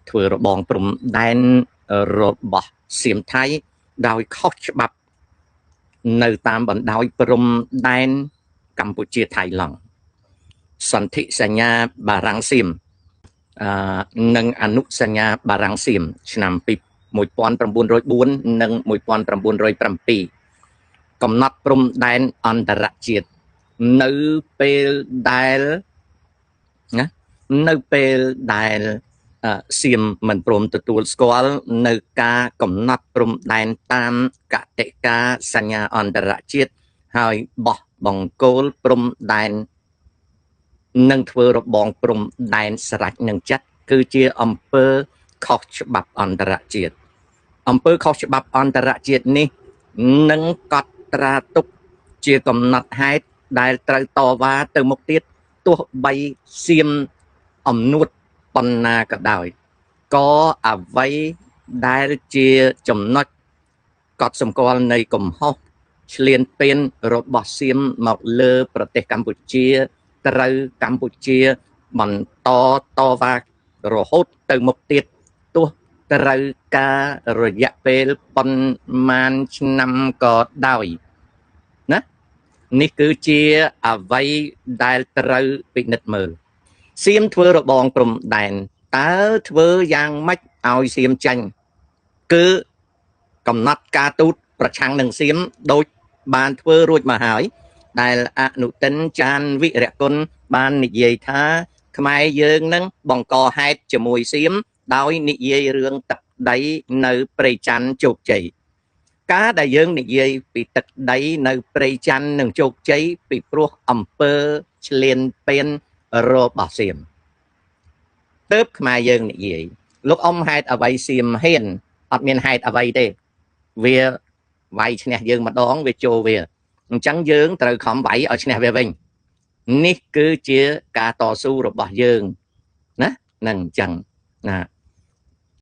ធ្វើរបងព្រំដែនរបស់សៀមថៃដោយខុសច្បាប់នៅតាមបណ្ដោយព្រំដែនកម្ពុជាថៃឡង់។ សន្ធិសញ្ញាបារាំងសៀម និងអនុសញ្ញាបារាំងសៀមឆ្នាំ1904និង1907 កំណត់ព្រំដែនអន្តរជាតិ នៅពេលដែលណា នៅពេលដែលសៀមមិនព្រមទទួលស្គាល់នៅការកំណត់ព្រំដែនតាមកតិកាសញ្ញាអន្តរជាតិ ហើយបោះបង្គោលព្រំដែននិងធ្វើរបងព្រំដែនស្រេចនឹងចិត្ត គឺជាអំពើខុសច្បាប់អន្តរជាតិ។ អំពើខុសច្បាប់អន្តរជាតិនេះនឹងកត់ត្រាទុកជាកំណត់ហេតុដែលត្រូវតវ៉ាទៅមុខទៀត ទោះបីសៀមអំនួតប៉ុណ្ណាក៏ដោយ ក៏អ្វីដែលជាចំណុចកត់សម្គាល់នៃកំហុសឈ្លានពានរបស់សៀមមកលើប្រទេសកម្ពុជា ត្រូវកម្ពុជាបន្តតវ៉ារហូតទៅមុខទៀត ទោះត្រូវការរយៈពេលប៉ុន្មានឆ្នាំក៏ដោយណា។ នេះគឺជាអ្វីដែលត្រូវពិនិត្យមើល។ សៀមធ្វើរបងព្រំដែន តើធ្វើយ៉ាងម៉េចឲ្យសៀមចាញ់? គឺកំណត់ការទូតប្រឆាំងនឹងសៀម ដូចបានធ្វើរួចមកហើយ ដែលអនុទិនចានវិរគុណបាននិយាយថា ខ្មែរយើងនឹងបង្កហេតុជាមួយសៀម ដោយនិយាយរឿងទឹកដីនៅព្រៃច័ន្ទជោគជ័យ។ ការដែលយើងនិយាយពីទឹកដីនៅព្រៃច័ន្ទនិងជោគជ័យ ពីព្រោះអំពើឈ្លានពានរបស់សៀម ទើបខ្មែរយើងនិយាយ។ លោកអ៊ំ ហេតុអ្វីសៀមហ៊ាន? អត់មានហេតុអ្វីទេ វាវាយឈ្នះយើងម្ដង វាចូលវាអញ្ចឹង យើងត្រូវខំវាយឲ្យឈ្នះវាវិញ។ នេះគឺជាការតស៊ូរបស់យើងណា នឹងអញ្ចឹងណា។